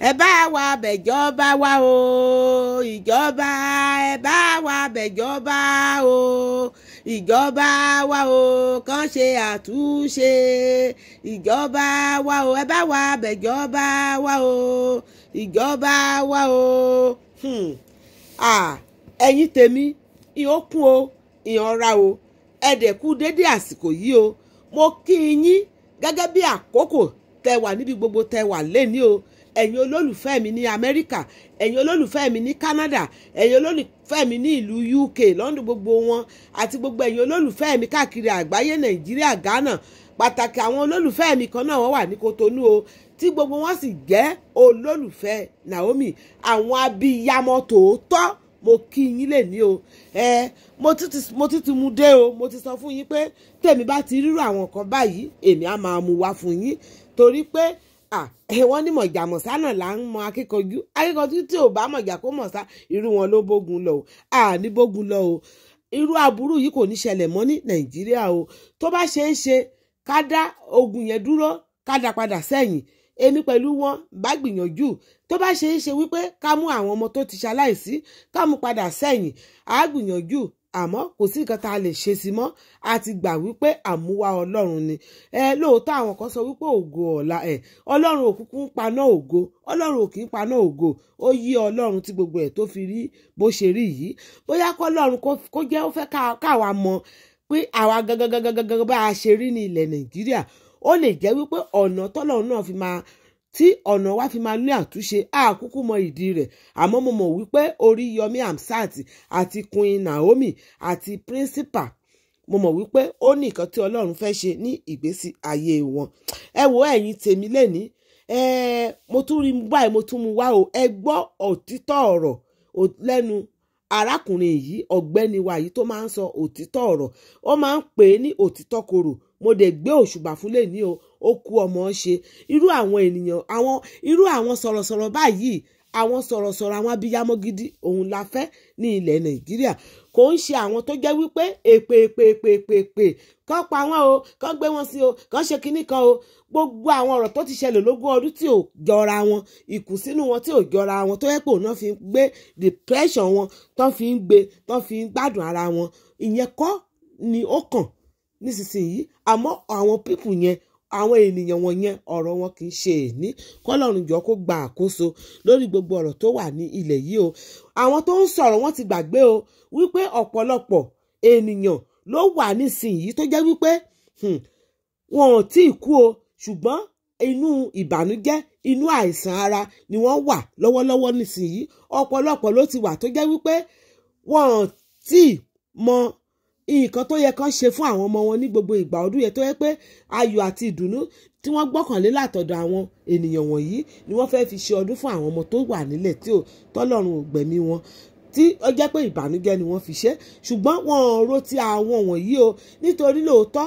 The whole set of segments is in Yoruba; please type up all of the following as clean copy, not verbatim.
Ẹ bá wa bẹ̀jọba wa o, ìjọba, ẹ bá wa bẹ̀jọba o, ìjọba wa o, kàn ṣe àtúnṣe. Ìjọba wa o, ẹ bá wa bẹ̀jọba wa o, ìjọba wa o. Ẹ̀yin tèmi, ìhókùn o, ìhànra o, ẹ dẹ̀ kú dédé àsìkò yìí o. Mo kí yín gẹ́gẹ́ bí àkókò tẹ wà níbi gbogbo tẹ wà lẹ́ni o. Ẹ̀yin olólùfẹ́ mi ní Amẹ́ríkà, ẹ̀yin olólùfẹ́ mi ní Canada, ẹ̀yin olólùfẹ́ mi ní ìlú UK, London, gbogbo wọn, àti gbogbo ẹ̀yin olólùfẹ́ mi káàkiri àgbáyé, Nàìjíríà, Ghana, pàtàkì àwọn olólùfẹ́ mi kan náà wọ́n wà ní Kotonu o, tí gbogbo wọn sì jẹ́ olólùfẹ́ Naomi, àwọn abiyamọ tòótọ́. Mo kí yín lè ní o. Mo tún ti mú dé o. Mo ti sọ fún yín pé tèmi bá ti rírò àwọn kan báyìí, èmi á máa mú wá fún yín, torí pé wọ́n ní mọ̀jà mọ̀sá náà là ń mọ akíkanjú. Akíkanjú tí ò bá mọ̀jà kó mọ̀sá, irú wọn ló bógun lọ o. Ní bógun lọ o. Irú aburú yìí kò ní ṣẹlẹ̀ mọ́ ní Nàìjíríà o. Tó bá ṣe é ṣe ká dá ogun yẹn dúró, ká dá padà sẹ́yìn, èmi pẹ̀lú wọn bá gbìyànjú. Tó bá ṣe é ṣe wípé ká mú àwọn ọmọ tó ti ṣaláìsí, ká mú padà sẹ́yìn, á gbìyànjú. Àmọ́ kò sí nǹkan tá a lè ṣe sí mọ́. A ti gbà wípé àmúwá Ọlọ́run ni. Lóòótọ́ àwọn kan sọ wípé ògo ọ̀la, Ọlọ́run òkúkú ń paná ògo, Ọlọ́run ò kì í paná ògo. Ó yí Ọlọ́run tí gbogbo ẹ̀ tó fi rí bó ṣe rí yìí. Bóyá kọ́ Ọlọ́run kó jẹ́ ó fẹ́ káwa mọ̀ pé àwa gangan bá a ṣe rí ní ilẹ̀ Nàìjíríà. Ó lè jẹ́ wípé ọ̀nà tọ́lọ́run náà fi máa tí ọ̀nà wa fi máa ní àtúnṣe, àkúkú mọ ìdí rẹ̀. Àmọ́ mo mọ̀ wípé Oríyọmí Hamzat àti Queen Naomi àti Principal, mo mọ̀ wípé ó ní nǹkan tí Ọlọ́run fẹ́ ṣe ní ìgbésí ayé wọn. Ẹ wo ẹ̀yin tèmi lẹ́ni, mo tún rí báyìí, mo tún mú wá o. Ẹ gbọ́ òtítọ́ ọ̀rọ̀ lẹ́nu arákùnrin yìí, ọ̀gbẹ́ni wa yìí tó máa ń sọ òtítọ́ ọ̀rọ̀, ó máa ń pè é ní òtítọ́ korò. Mo dẹ̀ gbé òṣùbà fún lẹ́ni o, ó kú ọmọ ṣe. Irú àwọn ènìyàn, àwọn irú àwọn sọ̀rọ̀sọ̀rọ̀ báyìí, àwọn sọ̀rọ̀sọ̀rọ̀, àwọn abiyamọ gidi, òun la fẹ́ ní ilẹ̀ Nàìjíríà. Kò ń ṣe àwọn tó jẹ́ wípé èpè èpè èpè èpè èpè kán pa wọ́n o, kán gbé wọn sí o, kán ṣe kinní kan o. Gbogbo àwọn ọ̀rọ̀ tó ti ṣẹlẹ̀ lógún ọdún tí ò jọra wọn, ìkùnsínú wọn tí ò jọra wọn, tó yẹ pé òun náà fi ń gbé depression wọn, tán fi ń gbé, tán fi ń gbádùn ara wọn, ìyẹn kọ́ ni ó kàn nísinsìnyí. Àmọ́ àwọn pípù yẹn, àwọn ènìyàn wọn yẹn, ọ̀rọ̀ wọn kì í ṣe èní. Kọ́lọ́run jọ̀ọ́ kó gba àkóso lórí gbogbo ọ̀rọ̀ tó wà ní ilẹ̀ yìí o. Àwọn tó ń sọ̀rọ̀ wọn ti gbàgbé o wípé ọ̀pọ̀lọpọ̀ ènìyàn ló wà nísinsìnyí tó jẹ́ wípé wọn ò tí ì kú o, ṣùgbọ́n inú ìbànújẹ́, inú àìsàn ara ni wọ́n wà lọ́wọ́lọ́wọ́ nísinsìnyí. Ọ̀pọ̀lọpọ̀ ló ti wà tó jẹ́ wípé wọn ò tí ì mọ nǹkan tó yẹ kán ṣe fún àwọn ọmọ wọn ní gbogbo ìgbà ọdún yẹn, tó yẹ pé ayọ̀ àti ìdùnnú tí wọ́n gbọ́kànlé látọ̀dọ̀ àwọn ènìyàn wọ̀nyí ni wọ́n fẹ́ẹ́ fi ṣe ọdún fún àwọn ọmọ tó wà nílẹ̀ tí tọ́lọ́run ò gbẹ̀mí wọn, tí ó jẹ́ pé ìbànújẹ́ ni wọ́n fi ṣe. Ṣùgbọ́n wọn ò ro ti àwọn wọ̀nyí o, nítorí lóòótọ́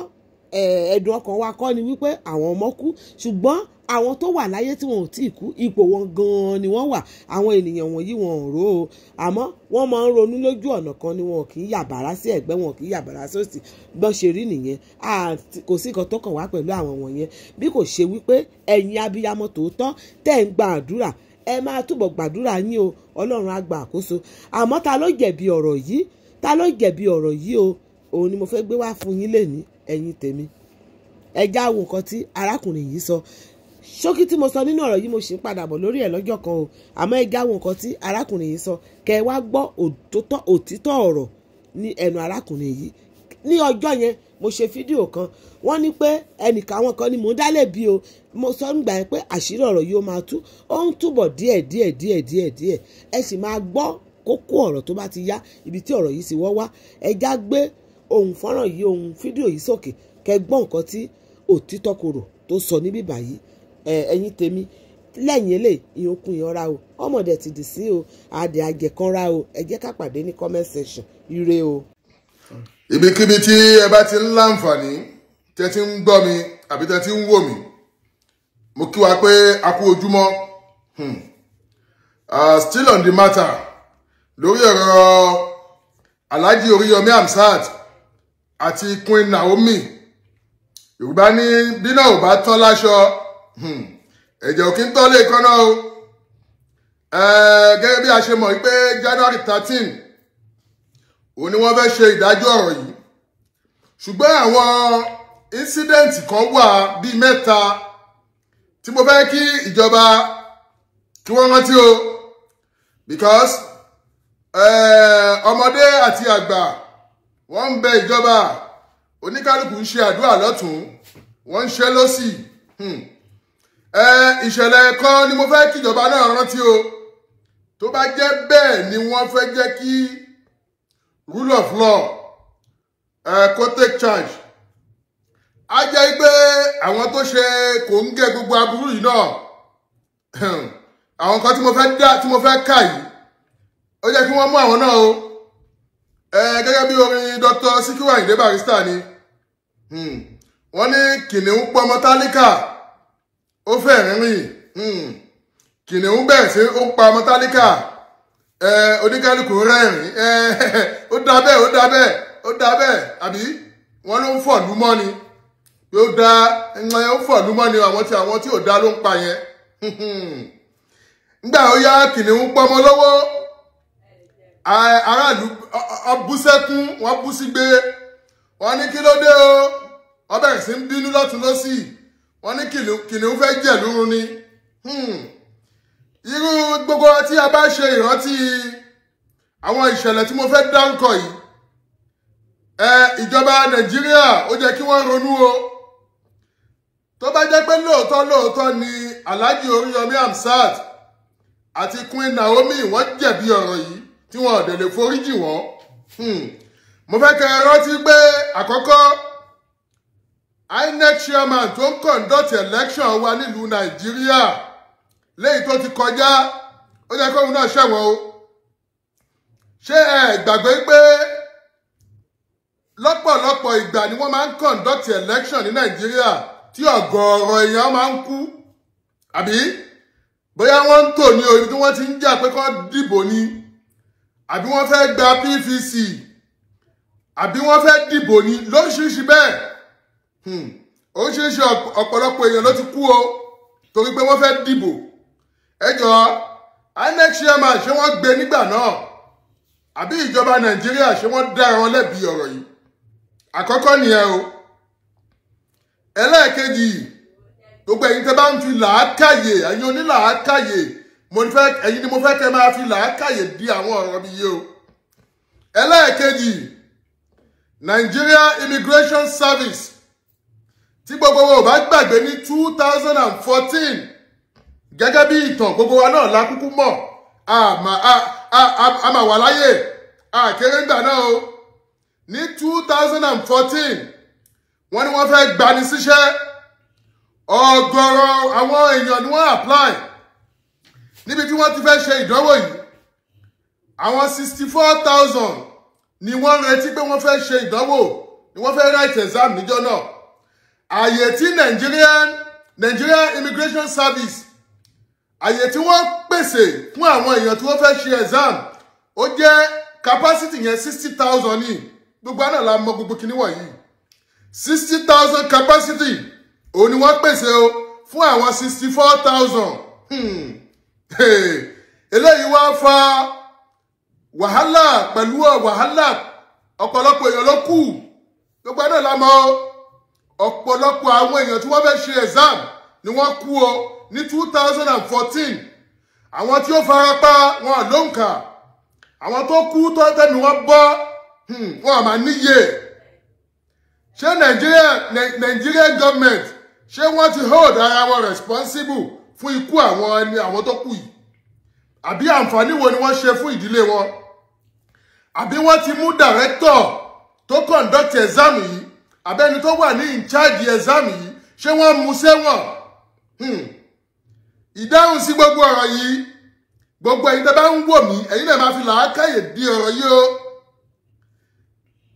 ẹ̀dùn ọkàn wa kọ́ ni wípé àwọn ọmọ kú, ṣùgbọ́n àwọn tó wà láyé tí wọn ò tí ì kú, ipò wọn gan-an ni wọ́n wà. Àwọn ènìyàn wọ̀nyí wọn ò rò ó, àmọ́ wọ́n máa ń ronú lójú ọ̀nà kan ni, wọn kì í yàbàrá sí ẹ̀gbẹ́, wọn kì í yàbàrá sósì. Bọ́n ṣe rí nìyẹn. Kò sí nǹkan tó kàn wá pẹ̀lú àwọn wọ̀nyẹn, bí kò ṣe wípé ẹ̀yin abiyamọ tòótọ́ tẹ́ ń gba àdúrà, ẹ máa túbọ̀ gbàdúrà yín o, Ọlọ́run á gba àkóso. Àmọ́ ta ló jẹ̀bi ọ̀rọ̀ yìí? Ta ló jẹ̀bi ọ̀rọ̀ yìí o? Òun ni mo fẹ́ gbé wá fún yín lénìí, ẹ̀yin tèmi. Ẹ já wo nǹkan tí arákùnrin yìí sọ. Ṣókí tí mo sọ nínú ọ̀rọ̀ yìí, mo sì ń padà bọ̀ lórí ẹ̀ lọ́jọ́ kan o. Àmọ́ ẹ já wo nǹkan tí arákùnrin yìí sọ, kẹ́ ẹ wá gbọ́ òtítọ́ ọ̀rọ̀ ní ẹnu arákùnrin yìí. Ní ọjọ́ yẹn mo ṣe fídíò kan, wọ́n ní pé ẹnìkan, àwọn kan ni mò ń dálẹ̀ bí o. Mo sọ nígbà yẹn pé àṣírí ọ̀rọ̀ yìí ó máa tú, ó ń túbọ̀ díẹ̀ díẹ̀ díẹ̀ díẹ̀ díẹ̀. Ẹ sì máa gbọ́ kókó ọ̀rọ̀ tó bá ti yá, ibi tí ọ̀rọ̀ yìí sì wọ́ wá. Ẹ já gbé ohun fọ́nrán yìí, ohun fídíò yìí sókè, kẹ́ gbọ́ nǹkan tí òtítọ́ korò tó sọ níbí báyìí. Ẹ̀yin tèmi, lẹ́yìn eléyìí ìyókùn ìyanra o, ọmọdé ti dì sí o, adé ajẹ̀kanra o. Ẹ jẹ́ ká pàdé ní comment section. Ire o. Ibikíbi tí ẹ bá ti ń láǹfààní tẹ́ ti ń gbọ́ mi àbí tẹ́ ti ń wò mí, mo kí wa pé a kú ojúmọ́. Still on the matter lórí ọ̀rọ̀ Alhaji Oríyọmí Hamzat àti Queen Naomi. Yorùbá ní bí náà ò bá tán láṣọ, ẹ̀jẹ̀ ò kí ń tán lè kánná o. Gẹ́gẹ́ bí a ṣe mọ̀ pé January 13 òun ni wọ́n fẹ́ ṣe ìdájọ́ ọ̀rọ̀ yìí. Ṣùgbọ́n àwọn incident kan wà bíi mẹ́ta tí mo fẹ́ kí ìjọba kí wọ́n rántí o, because ọmọdé àti àgbà wọ́n ń bẹ ìjọba, oníkálukú ń ṣe àdúrà lọ́tún, wọ́n ń ṣe lọ́sì. Ìṣẹ̀lẹ̀ kan ni mo fẹ́ kí ìjọba náà rántí o. Tó bá jẹ́ bẹ́ẹ̀ ni wọ́n fẹ́ jẹ́ kí rule of law kó take charge, á jẹ́ pé àwọn tó ṣe kò ń gé gbogbo aburú yìí náà, àwọn kan tí mo fẹ́ dá tí mo fẹ́ kà yìí, ó jẹ́ kí wọ́n mú àwọn náà o. Gẹ́gẹ́ bí orin Dr. Sikiru Ayinde Barrister ni wọ́n ní kìnìún pọmọ tálíkà ó fẹ́ rìnrìn, kìnìún bẹ̀rẹ̀ sí ó pa ọmọ tálíkà, oníkálukú rẹ́rìn, ó dá bẹ́ẹ̀, ó dá bẹ́ẹ̀, ó dá bẹ́ẹ̀, àbí wọ́n ló ń fọ̀lú mọ́ ni pé ó dá ó fọ̀lú mọ́ ni, àwọn tí ò dá ló ń pa yẹn. Nígbà ó yá kìnìún pọmọ lọ́wọ́, aráàlú bú sẹ́kún, wọ́n bú sígbé, wọ́n ní kí ló dé o, wọ́n bẹ̀rẹ̀ sí ń bínú lọ́tún lọ́sì, wọ́n ní kìnìún fẹ́ jẹ̀ lúrun ni. Irú gbogbo tí a bá ṣe ìrántí àwọn ìṣẹ̀lẹ̀ tí mo fẹ́ dárúkọ yìí, ìjọba Nàìjíríà ó jẹ́ kí wọ́n ronú o. Tó bá jẹ́ pé lóòótọ́ lóòótọ́ ni Alhaji Oríyọmí Hamzat àti Queen Naomi wọ́n jẹ̀bi ọ̀rọ̀ yìí tí wọn ò dẹ̀ lè foríjì wọ́n. Mo fẹ́ kẹ́ ẹ rántí pé àkọ́kọ́ INEC chairman tó ń conduct election wa nílùú Nàìjíríà léyìí tó ti kọjá, ó jẹ́ kóun náà ṣẹ̀wọ̀n o. Ṣé ẹ gbàgbé pé lọ́pọ̀lọpọ̀ ìgbà ni wọ́n máa ń conduct election ní Nàìjíríà tí ọ̀gọ̀ọ̀rọ̀ èèyàn máa ń kú, àbí bóyá wọ́n ń tò ní orí tí wọ́n ti ń jà pé kó dìbò ni, àbí wọ́n fẹ́ gba PVC, àbí wọ́n fẹ́ dìbò ni, lóríṣiríṣi bẹ́ẹ̀. Oríṣiríṣi ọ̀pọ̀lọpọ̀ èèyàn ló ti kú o torí pé wọ́n fẹ́ dìbò. Ẹ jọ̀ọ́, INEC chairman ṣé wọ́n gbé nígbà náà, àbí ìjọba Nàìjíríà ṣé wọ́n dára wọn lẹ́bi ọ̀rọ̀ yìí? Àkọ́kọ́ nìyẹn o. Ẹlẹ́ẹ̀kejì, gbogbo ẹ̀yin tẹ́ bá ń fi làákàyè, ẹ̀yin onílàákàyè, ẹ̀yin ni mo fẹ́ kẹ́ máa fi làákàyè di àwọn ọ̀rọ̀ mi yìí o. Ẹlẹ́ẹ̀kejì, Nigeria Immigration Service tí gbogbo wa ò bá gbàgbé ní 2014, gẹ́gẹ́ bí ìtàn gbogbo wa náà la kúkú mọ̀, a máa wà láyè àkéré ńgbà náà o. Ní 2014 wọ́n ní wọ́n fẹ́ gbani síṣẹ́, ọ̀gọ̀rọ̀ àwọn èèyàn ni wọ́n apply níbi tí wọ́n ti fẹ́ ṣe ìdánwò yìí. Àwọn 64,000 ni wọ́n retí pé wọ́n fẹ́ ṣe ìdánwò, ni wọ́n fẹ́ write exam níjọ́ náà. Àyè tí Nigeria Immigration Service, àyè tí wọ́n pèsè fún àwọn èèyàn tí wọ́n fẹ́ ṣe exam, ó jẹ́ capacity yẹn 60,000 ní. Gbogbo àná la mọ̀ gbogbo kinní wọ̀nyí. 60,000 capacity òun ni wọ́n pèsè o fún àwọn 64,000. Eléyìí wá fa wàhálà pẹ̀lú wàhálà, ọ̀pọ̀lọpọ̀ èèyàn ló kù. Gbogbo àná la mọ̀ ọ̀pọ̀lọpọ̀ àwọn èèyàn tí wọ́n fẹ́ ṣe exam ni wọ́n kú o ní 2014. Àwọn tí ó farapa wọn ló ń kà, àwọn tó kú tó tẹ̀mí wọn bọ́ wọn àmà níye. Ṣé Nigerian government ṣé wọ́n ti hold ara wọn responsible fún ikú àwọn ẹni àwọn tó kú yìí? Àbí àǹfààní wo ni wọ́n ṣe fún ìdílé wọn? Àbí wọ́n ti mú director tó conduct exam yìí, àbẹ́ni tó wà ní in charge exam yìí, ṣé wọ́n mú sẹ́wọ̀n? Ìdáhùn sí gbogbo ọ̀rọ̀ yìí, gbogbo ẹ̀yin tẹ́ bá ń wò mí, ẹ̀yin náà máa fi làákàyè di ọ̀rọ̀ yìí o.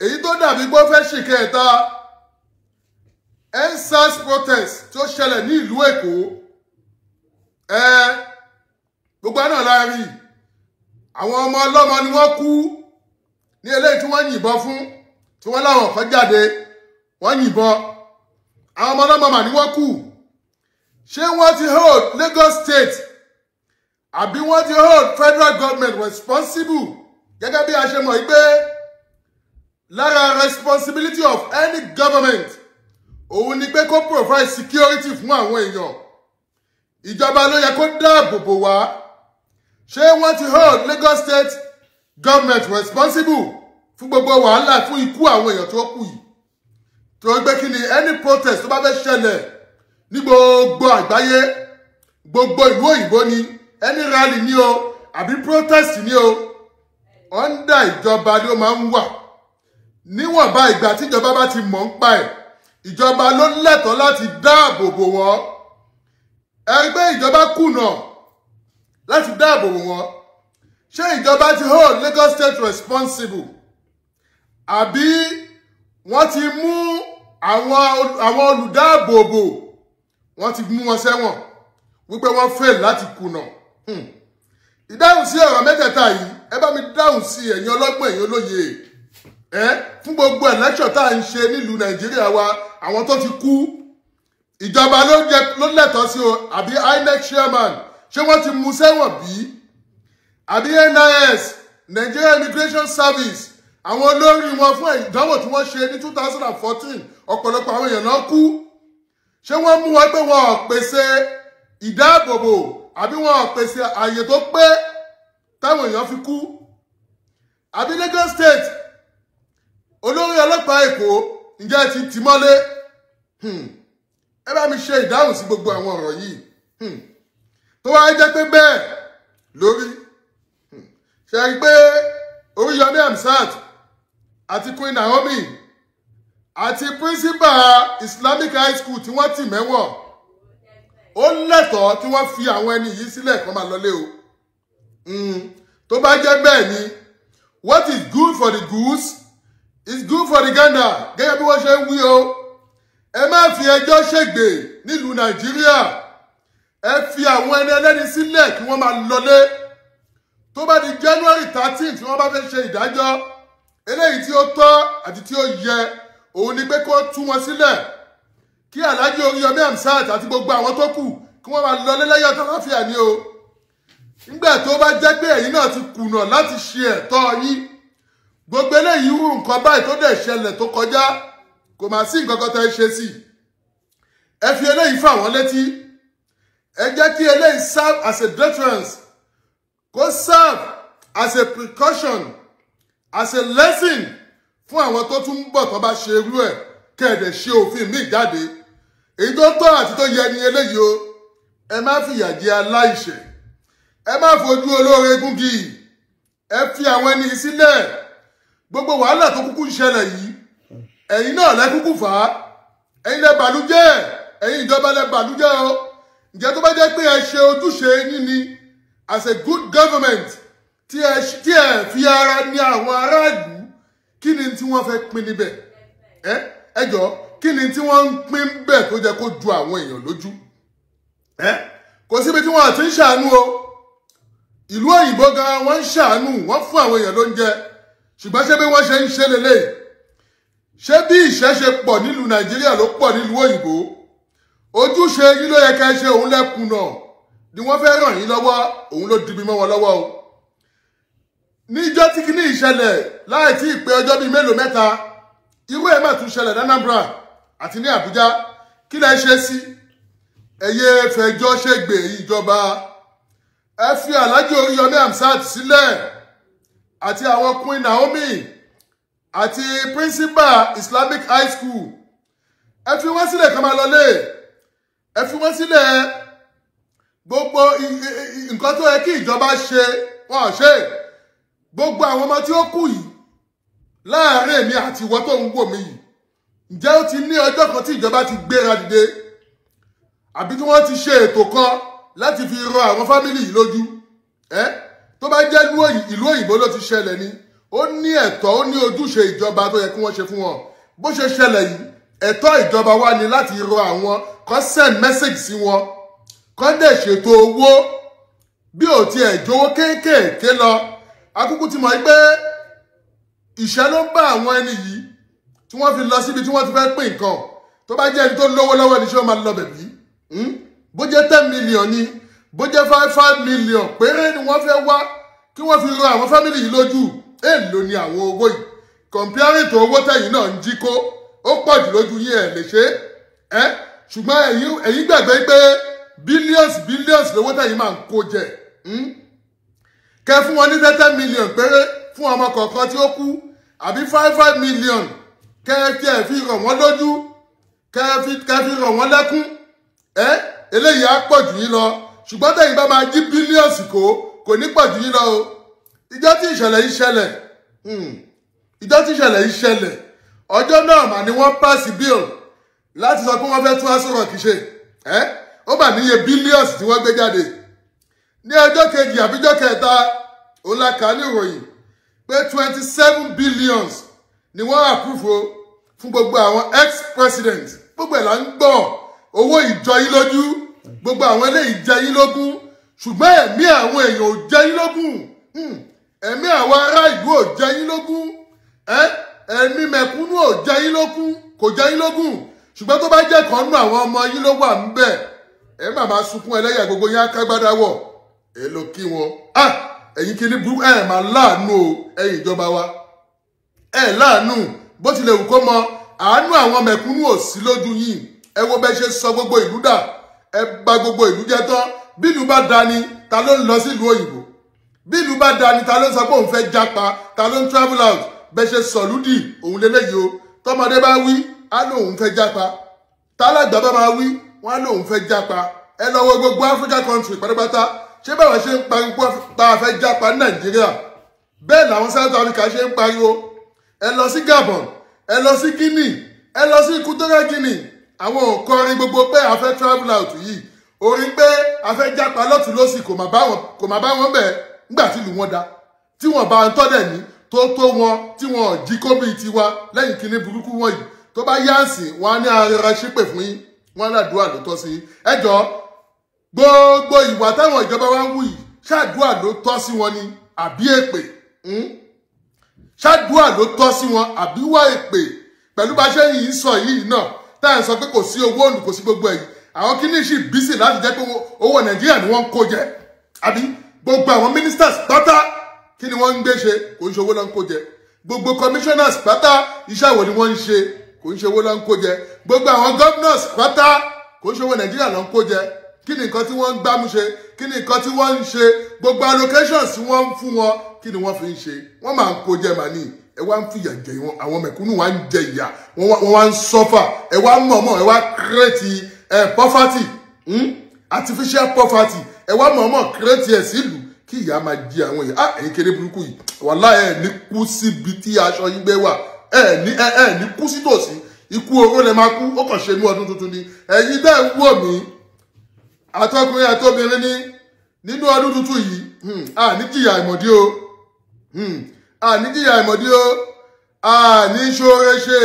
Èyí tó dàbí pé ó fẹ́ ṣìkẹta, EndSARS protest tó ṣẹlẹ̀ ní ìlú Èkó, gbogbo náà la rí. Àwọn ọmọ ọlọ́mọ ni wọ́n kú ní eléyìí tí wọ́n yìnbọn fún, tí wọ́n láwọn kan jáde wọ́n yìnbọn, àwọn ọmọ ọlọ́mọ mà ní wọ́n kú. Ṣé wọ́n ti hold Lagos State Àbí wọ́n ti hold federal government responsible? Gẹ́gẹ́ bí a ṣe mọ̀ pé lára responsibility of any government òun ni pé kó provide security fún àwọn èèyàn. Ìjọba ló yẹ kó dáàbò bò wá. Ṣé wọ́n ti hold Lagos State government responsible fún gbogbo wàhálà, fún ikú àwọn èèyàn tó kù yìí? Tó gbé kí ni any protest tó bá fẹ́ ṣẹlẹ̀ ní gbogbo àgbáyé, gbogbo ìlú òyìnbó ni, any rally ni o àbí protest ni o, under ìjọba ni ó máa ń wà. Níwọ̀nba ìgbà tíjọba bá ti mọ̀ ń pa ẹ̀, ìjọba ló lẹ́tọ̀ọ́ láti dáàbò bò wọ́n. Ẹ rí pé ìjọba kùnà láti dáàbò bò wọ́n. Ṣé ìjọba ti hold Lagos State responsible? Àbí wọ́n ti mú àwọn olùdáàbòbò, wọ́n ti mú wọn sẹ́wọ̀n wípé wọ́n fail láti kùnà? Ìdáhùn sí ọ̀rọ̀ mẹ́tẹ̀ẹ̀ta yìí, ẹ bá mi dáhùn sí, ẹ̀yin ọlọ́gbọ́n, ẹ̀yin olóye. Ẹ fún gbogbo election tá à ń ṣe nílùú Nàìjíríà wa, àwọn tó ti kú, ìjọba ló lẹ́tọ̀ọ́ sí o, àbí INEC chairman, ṣé wọ́n ti mú sẹ́wọ̀n bí? Àbí NIS, Nigeria Immigration Service, àwọn olórí wọn fún ìdánwò tí wọ́n ṣe ní 2014, ọ̀pọ̀lọpọ̀ àwọn èèyàn náà kú. Ṣé wọ́n mú wọn pé wọn ò pèsè ìdáàbòbò àbí wọn ò pèsè àyè tó pé táwọn èèyàn fi kú? Àbí Lagos State, olórí ọlọ́pàá Èkó, ǹjẹ́ ti tì mọ́lé? Ẹ bá mi ṣe ìdáhùn sí gbogbo àwọn ọ̀rọ̀ yìí. Tó wá jẹ́ pé bẹ́ẹ̀ lórí, ṣe rí pé Oríyọmí Hamzat àti Queen Naomi àti principal Islamic High School tí wọ́n tì mẹ́wọ̀n, ó lẹ́tọ̀ọ́ tí wọ́n fi àwọn ẹni yìí sílẹ̀ kó máa lọlé o. Tó bá jẹ́ bẹ́ẹ̀ ni, what is good for the goose is good for the gander, gẹ́gẹ́ bí wọ́n ṣe ń wí o. Ẹ má fi ẹjọ́ ṣègbè nílùú Nàìjíríà. Ẹ fi àwọn ẹni ẹlẹ́ni sílẹ̀ kí wọ́n máa lọlé. Tó bá di January 13 tí wọ́n bá fẹ́ ṣe ìdájọ́, eléyìí tí ó tọ́ àti tí ó yẹ òun ni pé kó tú wọn sílẹ̀, kí Alhaji Oríyọmí Hamzat àti gbogbo àwọn tó kù kí wọ́n máa lọlé lẹ́yìn àtàláfíà ni o. Nígbà tó bá jẹ́ pé ẹ̀yin náà ti kùnà láti ṣe ẹ̀tọ́ yín, gbogbo eléyìí rú nǹkan báyìí tó dẹ̀ ṣẹlẹ̀ tó kọjá, kò má sí nǹkan kan tẹ́ ṣe sí. Ẹ fi eléyìí fà wọ́n létí. Ẹ jẹ́ kí eléyìí serve as a deterrence, kó serve as a precaution, as a lesson fún àwọn tó tún ń bọ̀ tó bá ṣe irú ẹ̀, kẹ̀dẹ̀ ṣe òfin míì jáde. Èyí tó tọ́ àti tó yẹ ni eléyìí o. Ẹ má fìyà jẹ aláìṣẹ̀, ẹ má fojú olóore gúngi, ẹ fi àwọn ẹni sílẹ̀. Gbogbo wàhálà tó kúkú ń ṣẹlẹ̀ yìí, ẹ̀yin náà lẹ kúkú fà á, ẹ̀yin lẹ bàlújẹ́, ẹ̀yin ìjọba lẹ bàlújẹ́ o. Ǹjẹ́ tó bá jẹ́ pé ẹ ṣe ojúṣe yín ni as a good government, tí ẹ fi ara ní àwọn aráàlú, kí ni tí wọ́n fẹ́ pín níbẹ̀? Ẹ jọ, kí ni tí wọ́n ń pín bẹ̀ tó jẹ́ kó ju àwọn èèyàn lójú? Kò síbi tí wọ́n ti ń ṣàánú o. Ìlú òyìnbó gan wọ́n ń ṣàánú, wọ́n fún àwọn èèyàn lóúnjẹ. Ṣùgbọ́n ṣé bí wọ́n ṣe ń ṣe lélẹ̀? Ṣé bí ìṣẹ́ ṣe pọ̀ nílùú Nàìjíríà ló pọ̀ nílùú òyìnbó? Ojúṣe yín ló yẹ ká ṣe, òun lẹ́kùnà ni wọ́n fẹ́ ràn yín lọ́wọ́, òun ló dibi mọ́ wọn lọ́wọ́ o. Níjọ́ tí kíní ìṣẹ̀lẹ̀ láì tí ì pé ọjọ́ bíi mélòó mẹ́ta, irú ẹ̀ má tún ṣẹlẹ̀ ní Anambra àti ní Àbújá. Kí lẹ ṣe sí? Ẹ yé fẹjọ́ ṣègbè ìjọba. Ẹ fi Alhaji Oríyọmí Hamzat sílẹ̀ àti àwọn Queen Naomi àti principal Islamic High School. Ẹ fi wọ́n sílẹ̀ kó máa lọlé. Ẹ fi wọ́n sílẹ̀. Gbogbo nǹkan tó yẹ kí ìjọba ṣe, wọ́n ò ṣe. Gbogbo àwọn ọmọ tí ó kù yìí láàárín èmi àti ìwọ tó ń wò mí yìí, ǹjẹ́ ó ti ní ọjọ́ kan tí ìjọba ti gbéra dìde àbí tí wọ́n ti ṣe ètò kan láti fi rọ àwọn fámìlì yìí lójú? Tó bá jẹ́ ìlú òyìnbó ló ti ṣẹlẹ̀ ni, ó ní ẹ̀tọ́, ó ní ojúṣe ìjọba tó yẹ kí wọ́n ṣe fún wọn. Bó ṣe ṣẹlẹ̀ yìí, ẹ̀tọ́ ìjọba wa ni láti rọ àwọn kan, send message sí wọn, kan dẹ̀ ṣètò owó bí ò tiẹ̀ jówó kéékèèké lọ. Akúkú ti mọ̀ pé ìṣẹ́ ló ń bá àwọn ẹni yìí tí wọ́n fi lọ síbi tí wọ́n ti fẹ́ pín nǹkan. Tó bá jẹ́ ẹni tó lówó lọ́wọ́ ni, ṣé ó máa lọ bẹ̀bí? Bó jẹ́ 10 million ni, Bó jẹ́ 5 million péré ni wọ́n fẹ́ wá kí wọ́n fi ran àwọn family yìí lójú. Èèlò ni àwọn owó yìí comparing to owó tẹ̀yìn náà ń jí kó, ó pọ̀ jù lójú yín, ẹ̀ lè ṣe é. Ṣùgbọ́n ẹ̀yin gbàgbé pé billions billions lówó tẹ̀yìn máa ń kó jẹ. Kẹ fún wọn ní 10 million péré fún ọmọ kọ̀ọ̀kan tí ó kú, àbí 5 million kẹ ẹ fi ràn wọ́n lójú, kẹ fi ràn wọ́n lẹ́kún. Eléyìí á pọ̀ jù yín lọ. Ṣùgbọ́n tẹ̀yìn bá máa jí billions kó, kò ní pọ̀ jù yín lọ o. Ìjọ́ tí ìṣẹ̀lẹ̀ yìí ṣẹlẹ̀, ìjọ́ tí ìṣẹ̀lẹ̀ yìí ṣẹlẹ̀, ọjọ́ náà mà ni wọ́n pass bill láti sọ pé wọ́n fẹ́ tún Aso Rock ṣe. Ó mà níye billions tí wọ́n gbé jáde. Ní ọjọ́ kejì àbíjọ́ kẹta, ó la kà ní ìròyìn pé 27 billions ni wọ́n approve o fún gbogbo àwọn ex-president. Gbogbo ẹ̀ là ń gbọ́, owó ìjọ yín lójú, gbogbo àwọn eléyìí jẹ yín lógún, ṣùgbọ́n ẹ̀mí àwọn èèyàn ò jẹ yín lógún, ẹ̀mí àwọn ará ìlú ò jẹ yín lógún, ẹ̀mí mẹ̀kúnnù ò jẹ yín lógún, kò jẹ yín lógún. Ṣùgbọ́n tó bá jẹ́ kan nú àwọn ọmọ yín ló wà ńbẹ̀, ẹ má máa sunkún ẹlẹ́yà, gbogbo yín á kágbádá wọ̀, ẹ lọ kí wọn. Ẹ̀yin kìíní burú, ẹ máa láàánú o, ẹ̀yin ìjọba wa, ẹ láàánú. Bó tilẹ̀ wù kó mọ, àánú àwọn mẹ̀kúnnù ò sí lójú yín. Ẹ wo bẹ́ ṣe sọ gbogbo ìlú dà, ẹ bà gbogbo ìlú jẹ́ tán. Bí ìlú bá dání, ta ló ń lọ sílùú òyìnbó? Bí ìlú bá dání, ta ló ń sọ pé òun fẹ́ jápa? Ta ló ń travel out? Bẹ́ ṣe sọ̀lúdì òun lélẹ́yìí o. Tọmọdé bá wí, á lóun fẹ́ jápa. Tálàgbà bá máa wí, wọ́n á lóun fẹ́ jápa. Ẹ lọ wo gbogbo Africa country pátápátá. Ṣé báwa ṣe ń pariwo tá a fẹ́ jápa ní Nàìjíríà, bẹ́ẹ̀ làwọn South Africa ṣe ń pariwo. Ẹ lọ sí Gabon, ẹ lọ sí Guinea, ẹ lọ sí Equatorial Guinea. Àwọn ò kọrin gbogbo pé a fẹ́ travel out yìí, orin pé a fẹ́ jápa lọ́tún lọ́sì kò má bá wọn bẹ́ẹ̀. Nígbà tí ìlú wọn da, tí wọ́n bá ń tọ́lẹ̀ ní tó tó wọn, tí wọn ò jí kó bíi tiwa lẹ́yìn kíní burúkú wọ̀nyí. Tó bá yáǹsì, wọn á ní ara ṣépè fún yín, wọn á làdúrà ló tọ́ sí yín. Ẹ jọ, gbogbo ìwà táwọn ìjọba wa ń wù yìí, ṣáàdúrà ló tọ́ sí wọn ni àbí èpè? Ṣáàdúrà ló tọ́ sí wọn àbí wá èpè? Pẹ̀lú bá ṣe yìí ń sọ yìí náà, tá à ń sọ pé kò sí owó òǹdù, kò sí gbogbo ẹ̀yìn, àwọn kíní sì bísí láti jẹ́ pé owó Nàìjíríà ni wọ́n ń kó jẹ. Àbí gbogbo àwọn ministers pátá, kí ni wọ́n ń gbé ṣe? Kò ń ṣe owó ló ń kó jẹ. Gbogbo commissioners pátá, iṣẹ́ wo ni wọ́n ń ṣe? Kò ń ṣe owó ló ń kó jẹ. Gbogbo àwọn governors pátá, kò ń ṣe owó Nàìjíríà ló ń kó jẹ. Kí ni nǹkan tí wọ́n ń gbámú ṣe? Kí ni nǹkan tí wọ́n ń ṣe? Gbogbo allocations tí wọ́n ń fún wọn, kí ni wọ́n fi ń ṣe? Wọ́n máa ń kó jẹ màní. Ẹ wá ń fìyà jẹ wọn, àwọn mẹ̀kúnnù wá ń jẹ ìyà, wọ́n wá ń suffer. Ẹ wá mọ̀ọ́mọ̀, ẹ wá create poverty, artificial poverty. Ẹ wá mọ̀ọ́mọ̀ create ẹ̀ sílùú kí ìyà máa jẹ àwọn èèyàn. Ẹ̀yin kéré burúkú yìí, wàláhì ẹ̀ ní kú síbi tí aṣọ yín gbé wà, ẹ̀ ní kú sí tòsí. Ikú oró lẹ máa kú, ó kàn ṣe inú ọdún tuntun ni. Ẹ̀yin bẹ́ẹ̀ ń wò mí, àtọkùnrin àtobìnrin ní nínú ọdún tuntun yìí, a ní jìyà ìmọ̀dí o, a ní jìyà ìmọ̀dí o, a ní ṣoore ṣe.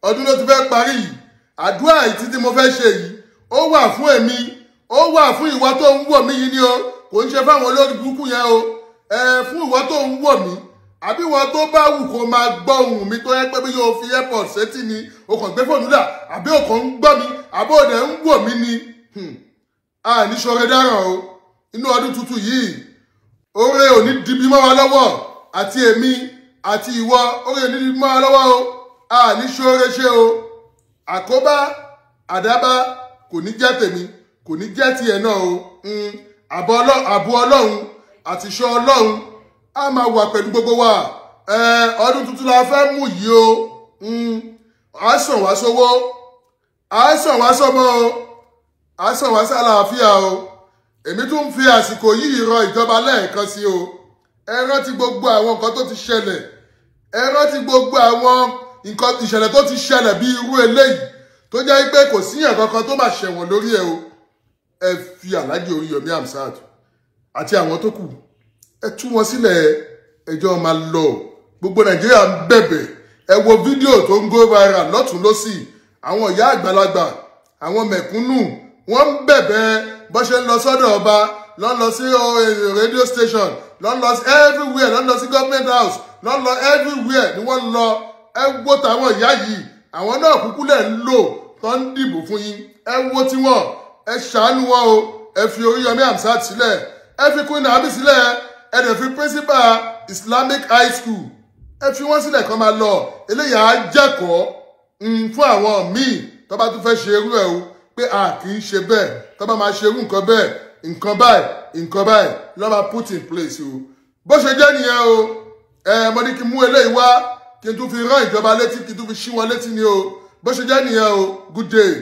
Ọdún ló ti fẹ́ parí yìí. Àdúrà yìí tí mo fẹ́ ṣe yìí, ó wà fún èmi, ó wà fún ìwọ tó ń wò mí yìí ni o. Kò ń ṣe fáwọn olórí burúkú yẹn o. Fún ìwọ tó ń wò mí, àbí ìwọ tó bá wù kó máa gbọ́ ohùn mi, tó yẹ pé bí yóò fi airpod sétí ni, o kàn gbé fóònù dà, àbí o kàn ń gbọ́ mi, àbí o dẹ̀ ń wò mí ni. A ní ṣoore dáràn o. Inú ọdún tuntun yìí, oore ò ní dibi mọ́ wa lọ́wọ́, àti èmi àti ìwọ, oore ò ní dibi mọ́ wa lọ́wọ́ o. A ní ṣoore ṣe o. Àkóbá àdábá kò ní jẹ́ tèmi, kò ní jẹ́ tiẹ̀ náà o. Àbọ̀ Ọlọ́run àti ìṣọ́ Ọlọ́run á máa wà pẹ̀lú gbogbo wa. Ọdún tuntun la fẹ́ mú yìí o. Á sàn wá sówó, á sàn wá sọ́mọ o, á sàn wá sálàáfíà o. Èmi tún ń fi àsìkò yìí rọ ìjọba lẹ́ẹ̀kan sí o. Ẹ rántí gbogbo àwọn nǹkan tó ti ṣẹlẹ̀, ẹ rántí gbogbo àwọn nǹkan ìṣẹ̀lẹ̀ tó ti ṣẹlẹ̀ bí irú eléyìí, tó jẹ́ pé kò síyàn kankan tó máa ṣẹ̀wọ̀n lórí ẹ̀ o. Ẹ fi Alhaji Oríyọmí Hamzat àti àwọn tó kù, ẹ tú wọn sílẹ̀, ẹjọ́ máa lọ. Gbogbo Nàìjíríà ń bẹ̀bẹ̀. Ẹ wo fídíò tó ń go viral lọ́tún lọ́sì, àwọn ìyá àgbàlagbà, àwọn mẹ̀kúnnù, wọ́n ń bẹ̀bẹ̀ bó ṣe ń lọ sọ́dọ̀ ọba, ló ń lọ sí radio station, ló ń lọ sí everywhere, ló ń lọ sí government house, ló ń lọ everywhere ni wọ́n lọ. Ẹ wo tàwọn ìyá yìí, àwọn náà kúkú lẹ̀ ń lò tó ń dìbò fún yín. Ẹ wo tiwọn, ẹ ṣàánú wọn o. Ẹ fi Oríyọmí Hamzat sílẹ̀, ẹ fi Queen Naomi sílẹ̀, ẹ dẹ̀ fi principal Islamic High School, ẹ fi wọ́n sílẹ̀ kó máa lọ. Eléyà á jẹ́kọ̀ọ́ fún àwọn míì tó bá tún fẹ́ ṣe irú ẹ̀ o, pé a kì í ṣe bẹ́ẹ̀. Tó bá máa ṣe irú nǹkan bẹ́ẹ̀, nǹkan báyìí, nǹkan báyìí ló máa put in place o. Bó ṣe jẹ́ nìyẹn o. Ẹ mo ní kí n mú eléyìí wá, kí n tún fi rán ìjọba létí, kí n tún fi ṣí wọn létí ni o. Bó ṣe jẹ́ nìyẹn o. Good day.